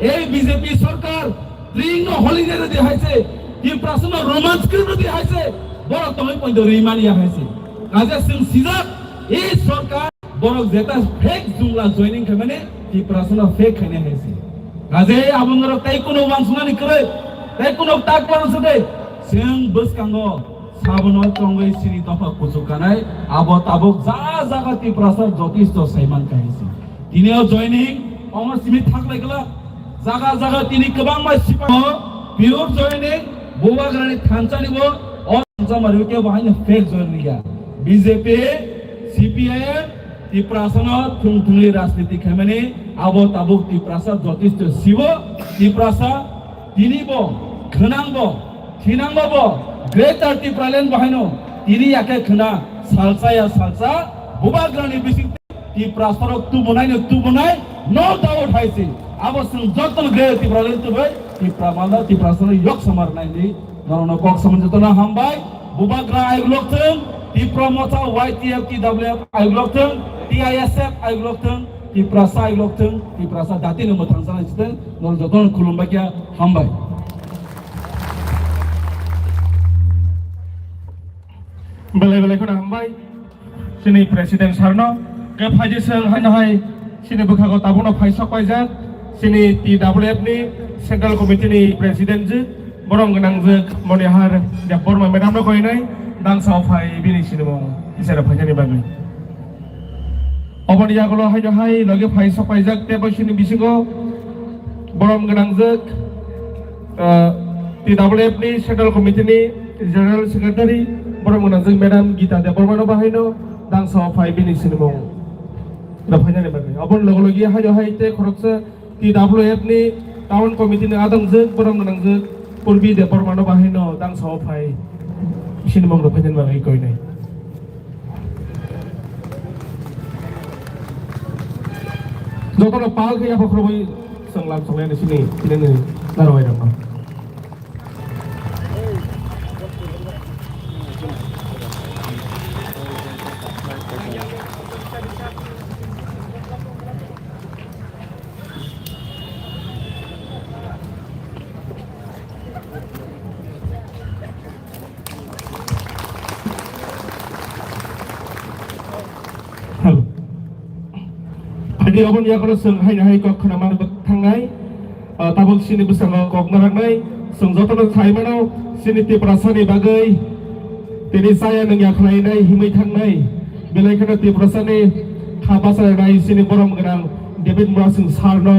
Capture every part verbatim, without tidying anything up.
Ei B J P sarkar, tring no holiday rwdi hai se, Tiprasa no romance kwrwdi hai se, borok tongwi poito rwi manya hai se. Kaje chwng sijak, ei sarkar borok jeta fake jumla joining khaimani, Tiprasa no fake khainai hai se. Kaje abo norok tai kuno uansuknani kwrwi, tai kuno tak uansuknai, chwng bwskango Sabono chongwi sini dopha kuchuk kanai, abo tabuk ja jaga Tiprasa jotisto saiman kahi se. Tini o joining, omo simi thaklai kala, jaga jaga tini kwbangma sipai o pure joining, Bubagrani thansa ni bo, o thansa mari ke bahai no fake joining ya. B J P, C P I M, Tiprasa no thung thungwi rajniti khaimani, abo tabuk Tiprasa jotisto sibo, Tiprasa tini bo, khwnang bo, thinang bo bo, Greater Tipraland bahaino, tini yakhe khwna, salsa ya salsa, Bubagrani bising Tiprasa rok tubunai no tubunai, no doubt hai se. Abo chwng joto no Greater Tipraland tubai, Tipra manda, Tiprasa no yok samar nai ni, norok no kok samani joto no hambai, Bubagra ayuk lok thung, Tipra Motha Y T F T W F ayuk lok thung, T I S F ayuk lok thung, Tiprasa ayuk lok thung, Tiprasa dati no mwthang sana chiteng, norok joto no khulumbai kya hambai. Belai belai kheno hambai chini president sir no. Ke phaidi sel hai no hai chini bwkhago tabukno phai sok paijak chini T W F ni central committee ni president ji borom gwnang jwk Monihar Debbarma madam no koinai dangsa phai bini sinimung isara phainani bagwi. Oboni yagulo haino hai logi phai sok paijak tei boisini bisingo borom gwnangjak, ah, T W F ni Central Committee ni General Secretary borom gwnangjak Madam Gita Debbarma no bahaino dangsa phai bini sinimung rwphainani bagwi. Oboni logi logi haino hai tei khoroksa T W F ni Town Committee ni adongjak, borom gwnangjak Purbi Debbarma no bahaino dangsa o phai sinimung rok phainani bagwi koinai. Jotono pal khe yapha khorokbai chwng lam songnai sini, sini ni narwai rok no. Hello. Phaidi oboni yakono chwng haino hai kok khna man thangnai. Ah, tabuk chini bwskango kok narwknai. Chwng jotono sai mano chini Tiprasani bagwi tini chaya nungya khlainai himwi thangnai. Belai kheno Tiprasani kha bachalainai chini borom gwnang David Murasing sir no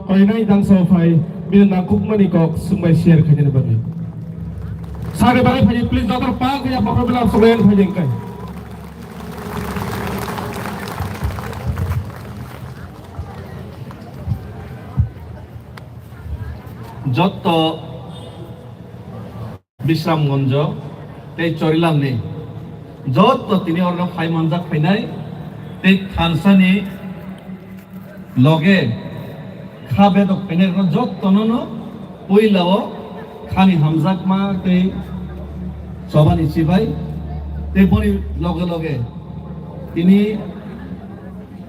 koinai dangsa o phai bini nangkukmani kok chwngbai share khainani bagwi. Sir ni bagwi phaidi please jotono pal khe yapha khorokbai lam songnai phaidi wngkha. Jotto Bishram Gonjo tei Chorilamni jotto tini oro phai manjak phainai tei thansani loge kha bedok phainai rokno jottono no puila o khani hamjakma tei chobani chibai tei boni loge loge tini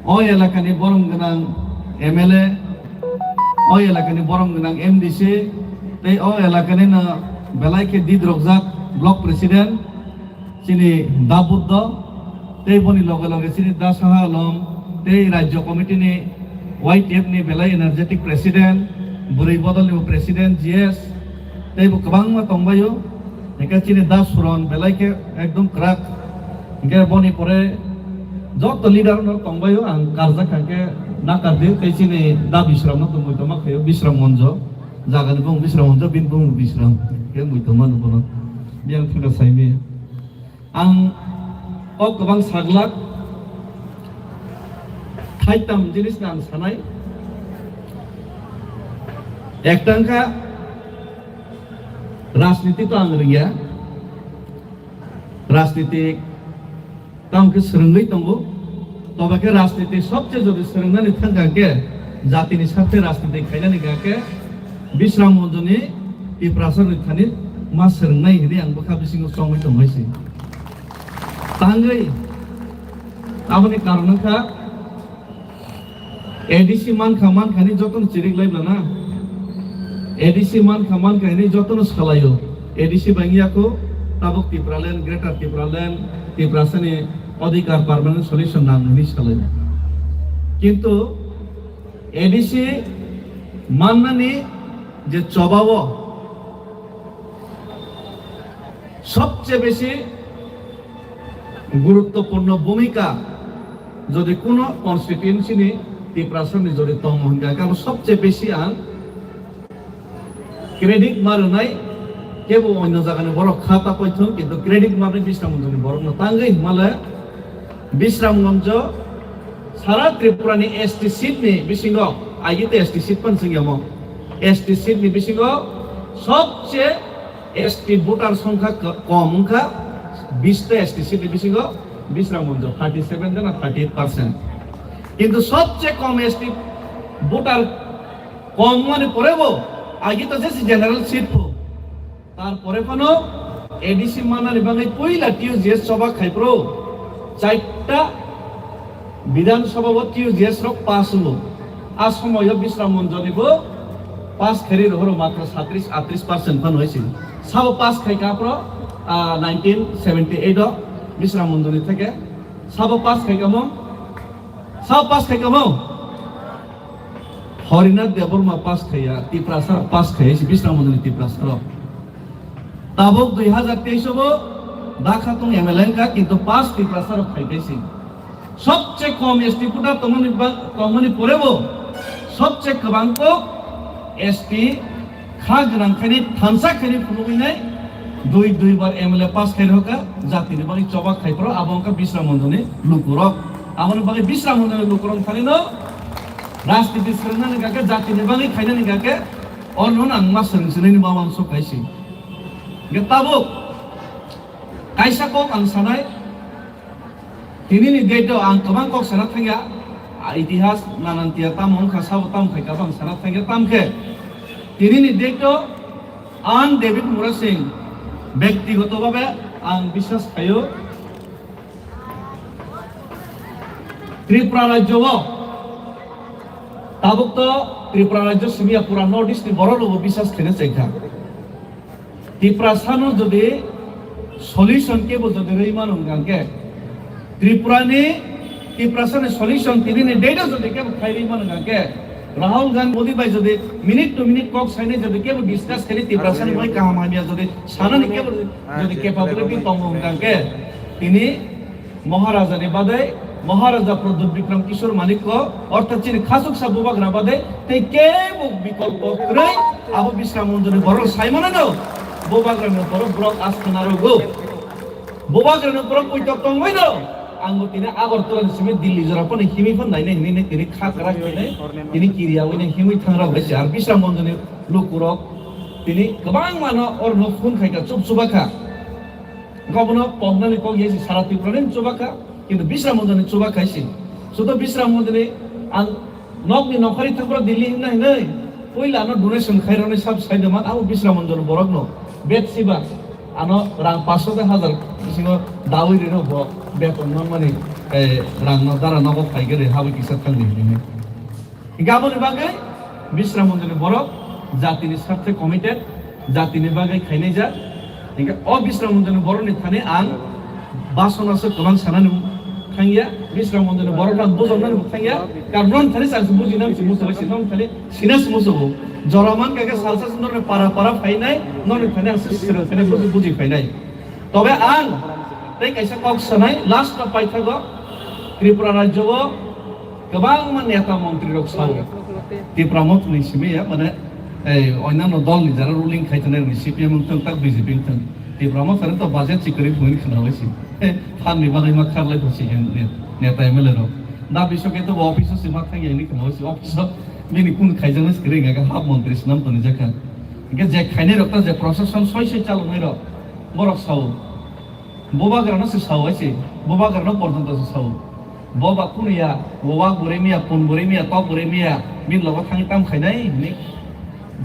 o elakani borom gwnang M L A, o elakani borom gwnang M D C, tei o elakani no belai khe didrokjak block president, chini Da Buddho, tei boni loge loge chini Da Saha Alom, tei Rajya Committee ni Y T F ni belai energetic president, Bwrwi Bodol ni bo president, G S, tei bo kwbangma tongbaio. Hingke chini Da Suron belai khe ekdom kwrak. Hingke boni pore joto leader no tongbaio ang karjak hingke nakar di tei chini Da Bisram no tongmoi tongma khaio Bisram Monjo. Jaga ni bung Bisram Monjo, bini bung Bisram. Hingke mui tongma no bono. Biyang thangka saimi. Ang kok kwbang saglak, thaitam jinis no ang sanai. Ekta wngkha rajniti to ang rwngya, rajniti tamo khe swrwngwi tongo, toba khe rajniti sobse jodi swrwngnani thangkha khe jatini sarthe rajniti khainani kha khe Bisram Monjoni Tiprasa rwithani ma swrwngnai hwnwi ang bwkha bisingo chongwi tongmai se. Tangwi aboni karon wngkha A D C mankha, mankhani jotono chirik lai bwlana. A D C mankha mankha hinwi jotono salaio. A D C bangya kho tabuk Tipraland, Greater Tipraland, Tiprasani odhikar permanent solution nang hinwi salaio. Kintu A D C mannani je chobao sobche besi guruttopurno bhumika jodi kuno constituency ni Tiprasani jodi tongo hingkha, kabo sobche besi ang credit ma rwnai, kebo onyo jagani borok kha ta poithung, kintu credit ma rwnai Bisramganjni borokno tangwi hwnmale Bisramganjo sara Tripurani S T seat ni bisingo, agi te S T seat pan singya mo, S T seat ni bisingo sobche S T voter songkha ko-, kom wngkha, bish ta S T seat ni bisingo Bisramganjo thirty seven jona, thirty eight percent. Kintu sobche kom S T voter kom wngmani porebo agi to je general seat pho. Tarpore phano A D C manani bagwi puila T U G S choba khai phuru chaita Bidhan Sabha bo T U G S rok pass wngo. A somoyo Bisramganjoni bo pass khairi rohoro matra satris atris percent phano hai sini. Sabo pass khai ka phro, ah, nineteen seventy eight o Bisramganjoni theke. Sabo pass khai kamo? Sabo pass khai kamo? Harinath Debbarma pass khaiya, Tiprasa pass khaiya, si Bisramganjoni Tiprasa rok. Tabuk dui hazar teis o bo Dakhatung M L A wngkha, kintu pass Tiprasa rok khai kaisi. Sobche kom S T voter tongmani ba-, tongmani porebo sobche kwbang kok S T kha gwnang khaini thansa khaini phunugwi nai dui dui bar M L A pass khai rokha, jatini bagwi choba khai phuru abo wngkha Bisramganjoni lukurok. Aboni bagwi Bisramganjoni lukurok thani no rajniti swrwngnani gakhe, jatini bagwi khainani gakhe, orno ang ma swrwng swrwngni ma uansuk kaisi. Hingkhe tabuk kaisa kok ang sanai, tinini date o ang kwbang kok sana thangya, a, itihas nanan tiya tamo wngkha, sabo tamo khai kha, ang sana thangya, tamkhe tinini date o ang David Murasing bektigoto bhabe ang biswas khaio, Tripura rajyo o tabuk to Tripura rajyo simi ya, pura North East ni borok rokbo biswas khaina chengkha. Tiprasano jodi solution kebo jodi rwi mano hwnkha khe, Tripurani, Tiprasani solution tinini date o jodi kebo khai rwi mano hwnkha khe, Rahul Gandhi Modi bai jodi minute to minute kok sainai jodi kebo discuss khainai Tiprasani bai kaham hamya jodi sanani kebo jodi capability tongo hwnkha khe, tini Maharaja ni badai, Maharaja Pradyut Bikram Kishore Manikya, orthat chini khasuksa bubagra badai, tei kebo bikolpo kwrwi, abo Bisramganjoni borok sai mano no, bubagra ni borok borok asthana rogo. Bubagra ni borok puitok tongbai no, ang bo tini Agartala ni simi Delhi jora phano himwi phano nainai hinwi tini kha kwrak khainai, tini kiriyawi nai himwi thangra bai se, ar Bisramganjoni lukurok tini kwbangma no orno phone khaikha, chup chuba kha. Wngkha bono poknani kok yasi sara Tripura ni chuba kha, kintu Bisramganjoni chuba khaisi. Sudo Bisramganjoni ang nokni nokhari thangphra Delhi himna hinwi, puila ano donation khairoknai sab saida man, abo Bisramganjoni borokno bet siba ano rang paanch sho tei hazar bisingo dawi rino bo beton manmani, eh, rangno dara nogo phaigari habo kisa thangdi hinwi. Hingke aboni bagwi Bisramganjoni borok jatini sarthe committed, jatini bagwi khainai jak. Hingke o Bisramganjoni borokni thani ang basona se kwbang sanani thangya, Bisramganjoni borokno ang bujoknani bo thangya, karon noni thani chang se bujinani se muchung bai se, noni thani sinasi muchungo. Jora mankha khe salsa se noni para para phainai, noni thani ang se srwng phene buji buji phainai. Tobe ang tei kaisa kok sanai, last o paithago Tripura rajyo o kwbangma neta montri rok sao. Tipra Motha ni simi ya, mane, ei, onyanno dol ni jara ruling khai tongnai rokni C P M wngthung, tak B J P wngthung. Tipra Motha ni to budget chikwrwi phunwi khwnawi si. Phan ni bagwi ma kharlai pho si ne-, neta M L A rok. Da biso khe to bo office o si ma thangya hinwi khwnawi si. Office o bini kun khaijaknai swkang hwnkhe hap montri swnam toni jakha. Hingke je khainai rok ta je procession soi soi chaloknai rok, borok sao. Bubagrano se sao hai se, bubagrano porjonto se sao. Bo ba kunu ya, bo wak bo remiya, pun bo remiya, tok bo remiya, bini logo thangwi tam khainai hinwi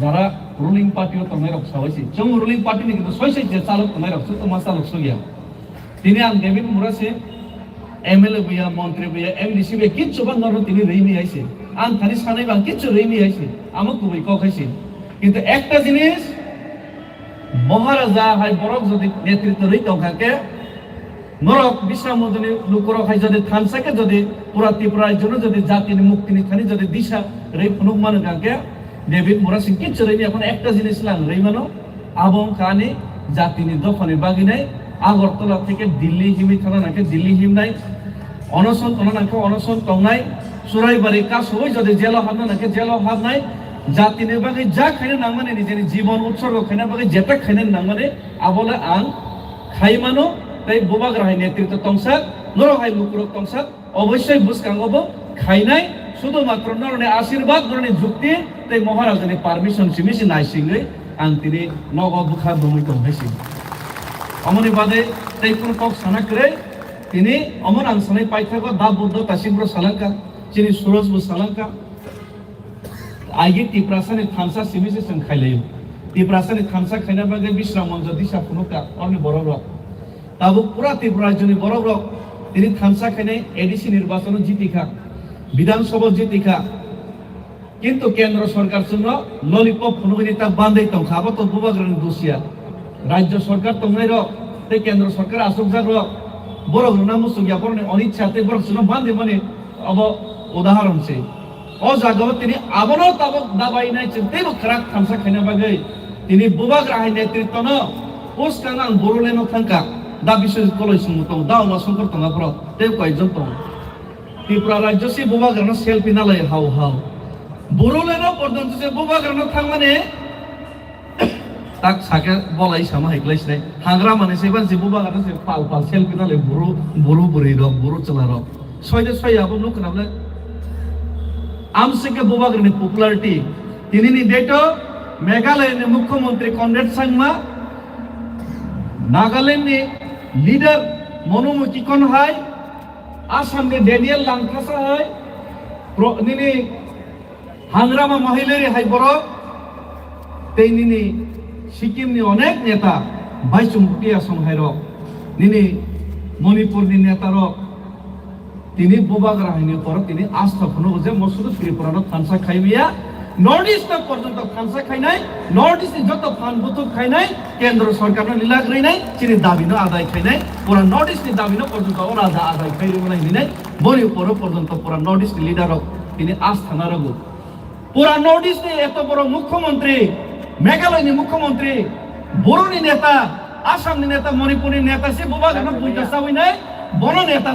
jara ruling party o tongnai rok sao hai se. Chwng ruling party ni kintu soi soi je chalok tongnai rok, chwng tongma chalok soi ya. Tini ang David Murasing M L A buya, montri buya, M D C buya, kichu ba norok tini rimi hai se. Ang thani sanai bang kichu rimi hai se. Amo kubui kok hai se. Kintu ekta jinis, Maharaja hai borok jodi netritw rwi tongkha khe, norok Bisramganj ni lukurok hai jodi thansa khe, jodi pura Tripura rajyo no jodi jati ni mukti ni thani jodi disa rwi phunuk mano kha khe, David Murasing kichu rwi ni, ekhon ekta jinis lang rwi mano, abo wngkha ani jati ni dopha ni bagwi nai, Agartala theke Delhi himwi thana nang khe Delhi himnai, onoson tongna nang khe onoson tongnai, Churaibari kasui jodi jelo habna nang khe jelo habnai, jati ni bagwi ja khaina nangmani, nijeni jibon utsorgo khaina bagwi jeta khaina nangmani, abole ang khai mano, tei bubagra hai netritw tongsak, norok hai lukurok tongsak, obossoi bwskango bo khainai, sudhu matro norokni asirwad, norokni jukti tei Maharajani permission simi se naisingwi ang tini nogo bwkha dumwi tong hai se. Omoni bade tei kunu kok sana kwrwi, tini omono ang sanai paithago, da Buddha tasing bro salangkha, chini Suraj bo salangkha. Aigi Tiprasani thansa simi se chwng khailaio. Tiprasani thansa khaina bagwi Bisramganj disa phunukha orni borokrok. Tabuk pura Tripura rajyoni borokrok tini thansa khainai A D C nirbachano jitikha, Bidhan Sabha jitikha. Kintu Kendra Sorkar chwngno lollipop phunugwini ta bandai tongkha, abo to bubagrani dusia. Rajya Sorkar tongnairok tei Kendra Sorkar achukjakrok borok rwna muchungya, borokni onichha tei borok chwngno bandimani abo udaharon se. O jagao tini abono tabuk dabai nai chwng teibo kwrak thansa khaina bagwi tini bubagra hai netritwno bwskang ang Bodolandno thangkha, da Biswajit Koloi swngmung tongo, da Uma Shankar tongo, aphuru tei koyekjon tongo. Tripura rajyo se bubagrano selfie nalai hao hao. Bodolandno porjonto se bubagrano thangmani tak sake bolai sama hai klai sinai. Hagra mani se ban se bubagrano se pal pal selfie nalai buru, buru bwrwi rok, buru chwla rok. Soide soya abo nuk khna bole. Amsike bubagrani popularity. Tinini date o Meghalaya ni Mukhyamantri Conrad Sangma, Nagaland ni leader Monu Mukikon hai, Assam ni Daniel Langthasa hai, pro-, nini Hangrama Mahileri hai borok, tei nini Sikkim ni onek neta, Baichung Bhutia Song hai rok, nini Manipur ni neta rok, tini bubagra hai ni poro tini asta phunuk je mo sudu Tripura no thansa khai maya, North East no porjonto thansa khainai, North East ni joto phan buthuk khainai, Kendra Sorkar no lila grinai, chini dabi no adai khainai, pura North East ni dabi no porjonto o raja adai khai rwnai hinai, boni poro porjonto pura North East ni leader rok tini asthana rogo. Pura North East ni eto boro Mukhyamantri, Meghalaya ni Mukhyamantri, Bodo ni neta, Assam ni neta, Manipur ni neta se bubagra no buita sawinai, bono neta